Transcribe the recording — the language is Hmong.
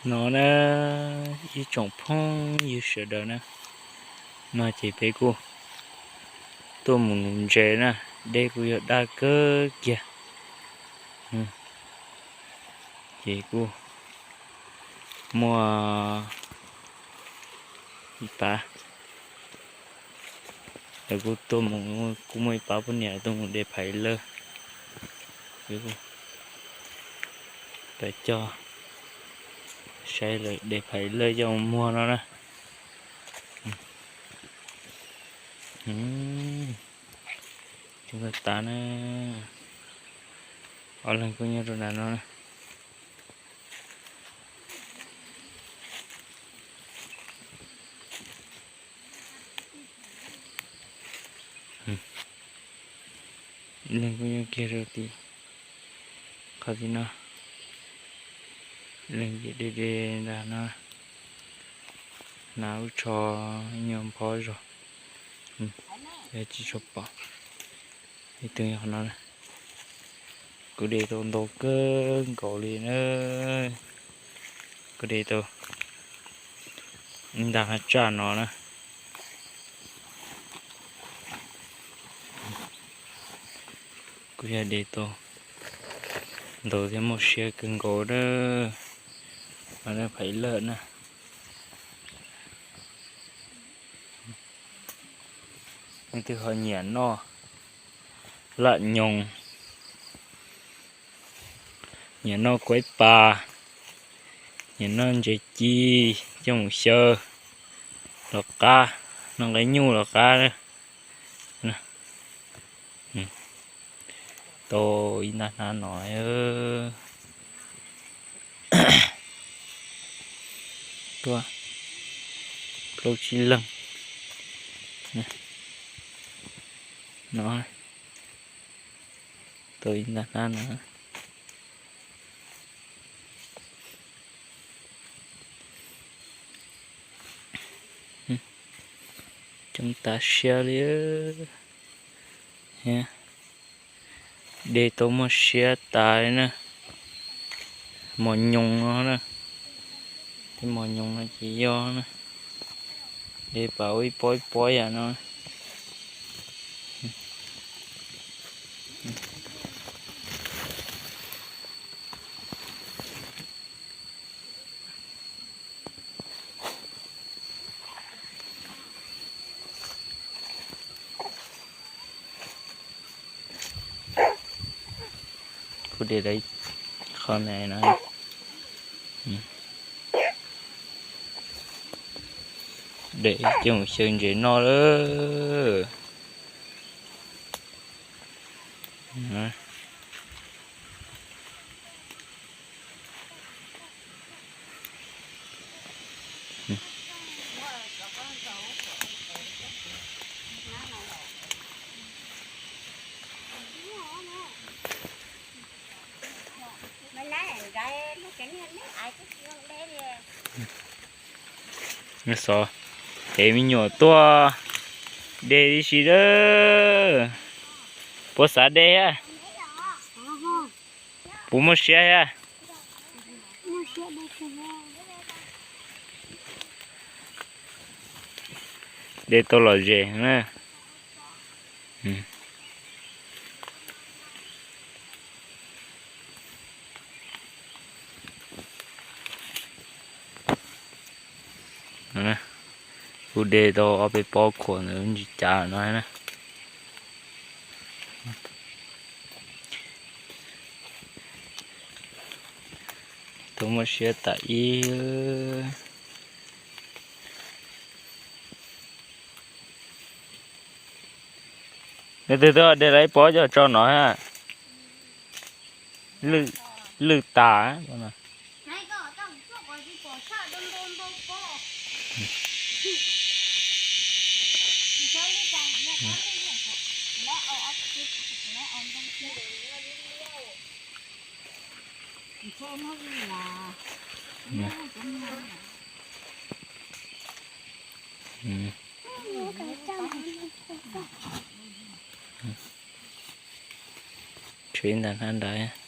No na, ib tsoom phooj ywg sawv daws na, no ces peb kuj tuaj mus nuv ntses na, dej kuj yog daj kawg kiag. Ces kuj muaj ib pab, lawv kuj tuaj mus, kuj muaj ib pab poj niam tuaj mus de phaiv lawj. Peb coj saib lawv de phaiv lawj coj mus muag no na. Coob tas tas na. Ob leeg kuj nyob rau nram no na. Ib leeg kuj nyob kiag rau tim qhov tim no. Leeg ces de de nram no, hnav lub tsho nyuag nphob zog, tsis tshua pom. Ib tug qhov no, kuv de tau ntau kawg nkaus li na. Kuv de tau ib nta qab tsaj no na. Kuj yog de tau ntau thiab muaj siab kawg nkaus na. Phaiv lawj na. Leej twg ho nyiam noj lam nyoos, nyiam noj kuaib pas, nyiam noj ntses ci coj mus xyaw los qab, noj nqaij nyuj los qab. Tau ib nta hnab no, tuaj plaub tsib leeg no. Tau ib nta hnab no. Coob tas siab li. De tau muaj siab tas li na. Mos nyoos no na, tej mos nyoos no ces yog na, de pam ua ib pob ib pob yam no. Kuv de qhov no, de coj mus xyaw ntses noj lawm. Xov, ces me nyuam tuaj de tib si lawm. Puas xav de thiab? Puas muaj siab thiab? De tau lom zem na. Kuv de tau ob peb pob khuam ntawd ntsis cav no na. Tau muaj siab tas ib. Nws twg twb de lawm ib pob coj tso no ha. Lwj tas. Tshuav ib nta hnab nrad.